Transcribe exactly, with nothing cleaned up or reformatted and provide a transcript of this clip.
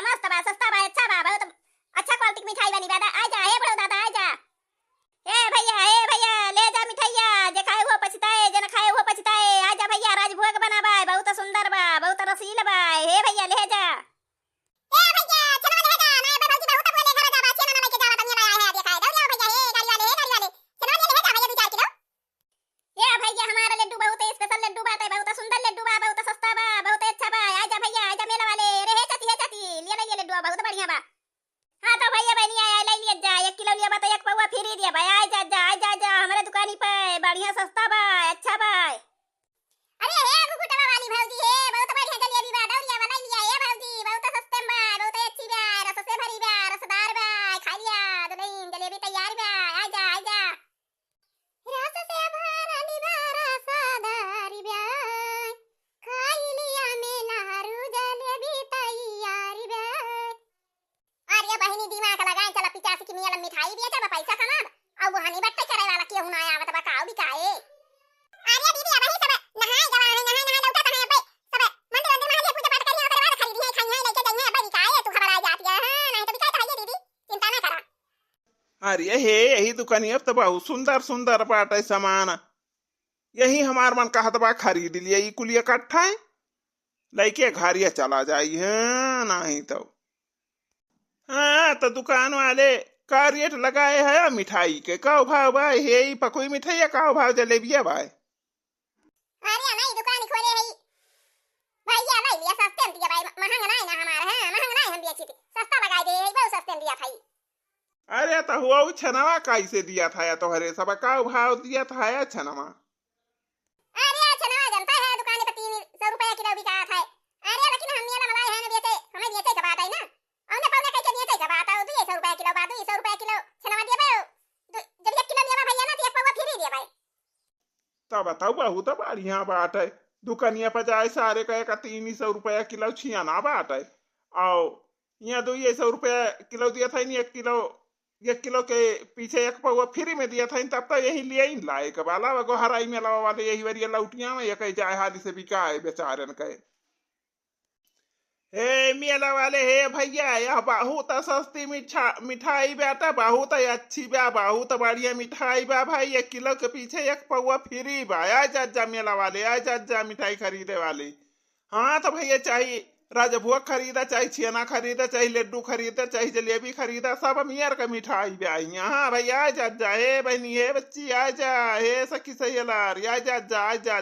मस्त बा, सस्ता बा, अच्छा बा, बहुत अच्छा quality के मिठाई वाली बा। आ जा, हे बड़ो दादा, आ जा। ए भैया, ए भैया, ले जा मिठाइया, जे खाए वो पछताए, जे न खाए वो पछताए। आ जा भैया, राजभोग बना बा, बहुत सुंदर बा, बहुत रसील बा। हे भैया, ले जा। ए भैया, छेना ले जा, ना, ए भौजी, बहुत बोले, घर जा बा, छेना ना लेके जावा, तनिया लाया है, देखा है, दौड़िया भैया, हे गाड़ी वाले, हे गाड़ी वाले, छेना ले जा भैया, दो चार किलो। ए भैया, हमारा लड्डू बहुत special लड्डू बाटे, बहुत सुंदर लड्डू बा, बहुत सस्ता बा, बहुत अच्छा बा। आ जा भैया, आ जा मेला वाले। अरे हे चाची, हे चाची, लिया ले लिया लड्डू, बहुत बढ़िया बा। हाँ तो भैया बहनी, आया ले लिया जा, एक किलो लिया बा तो एक पौवा free दिया बा। आ जा, जा, आ जा, जा, हमारे दुकानी पे बढ़िया सस्ता बा, अच्छा बा। अरे हे घुघुटवा वाली भौजी, हे बहुत बढ़िया जलेबी बा, दौड़िया वाला लिया, हे भौजी, बहुत सस्ते में बा, बहुत अच्छी बा, रस से भरी बा, रसदार बा, खा लिया, दुल्हन जलेबी तैयार बा। आ जा, आ जा। रस से भरल बा रसदार बा, खाई लिया मेहरारू जलेबी तैयार बा। अरे बहिनी, दिमाग लगाए चला, पिचासी की मियाँ मिठाई बेचब, पैसा कमाब, अब वो हनी बट्टे करे वाला केहू ना आवत बा, काऊ बिकाए। अरे दीदी, अबही सब नहाए गवा है, नहाए नहाए लौटत है, अबे सब मंदिर वंदिर में पूजा पाठ करिए, ओकरे बाद खरीदी है, खाई है, लेके जाइए, अबे बिकाए, तू घबराए जाती है, हाँ, नहीं तो बिकाए तो है ये दीदी, चिंता ना करा। अरे हे, यही दुकानिया तो बहुत सुंदर सुंदर बाटे सामान, यही हमार मन कहत बा खरीद लिए, ई कुल इकट्ठा है, लइके घरिया चला जाई है, नहीं तो। हाँ, तो दुकान वाले का rate लगाए है मिठाई के? का भाव बा हे ई पकुई मिठाई, का भाव जलेबिया बा? अरे नहीं, दुकान खोले है भैया, ले लिया, सस्ते में दिया भाई, महंग नहीं ना हमारा, हाँ, महंग नहीं हम बेची थी, सस्ता लगा दे है, बहुत सस्ते में दिया भाई। अरे तो हुआ उ छनवा कैसे दिया था या तोहरे सब, का भाव दिया था या छनवा? अरे छनवा जनता है, दुकान पे तीन सौ रुपया किलो बिकात है। अरे लेकिन हम मेला में लाए हैं ना बेचे, हमें बेचे के बात है ना, औने पौने कह के बेचे के बात है, दो सौ रुपया किलो बा, दो सौ रुपया किलो छनवा दिए भाई, दो, जब एक किलो लेबा भैया ना तो एक पौवा free दिए भाई। तब बताऊ, बहुत बढ़िया बाटे, दुकनिया पर जाए सारे कहे का तीन सौ रुपया किलो छियाना बाटे, आओ यहाँ दो सौ रुपया किलो दिया था, एक किलो, एक किलो के पीछे एक पौवा free में दिया था, तब तो यही लिए ही लाए के बाला वो गोहराई मेला वाले यही वरिया लौटिया में ये कहे जाए हाली से बिकाए बेचारन कहे। हे मेला वाले, हे भैया, यह बहुत सस्ती मिठा-, मिठाई बाटे, बहुत अच्छी बा, बहुत बढ़िया मिठाई बा भाई। एक किलो के पीछे एक पौवा free बा। आ जा, जा मेला वाले, आ जा, जा मिठाई खरीदे वाले। हाँ तो भैया, चाहे राजभोग खरीदा, चाहे छेना खरीदा, चाहे लड्डू खरीदा, चाहे जलेबी खरीदा, सब मियर के मिठाई बा यहाँ। हाँ भैया, आ जा, जा, हे बहनी, हे बच्ची, आ जा, हे सखी सहेलार, आ जा, जा, आ जा।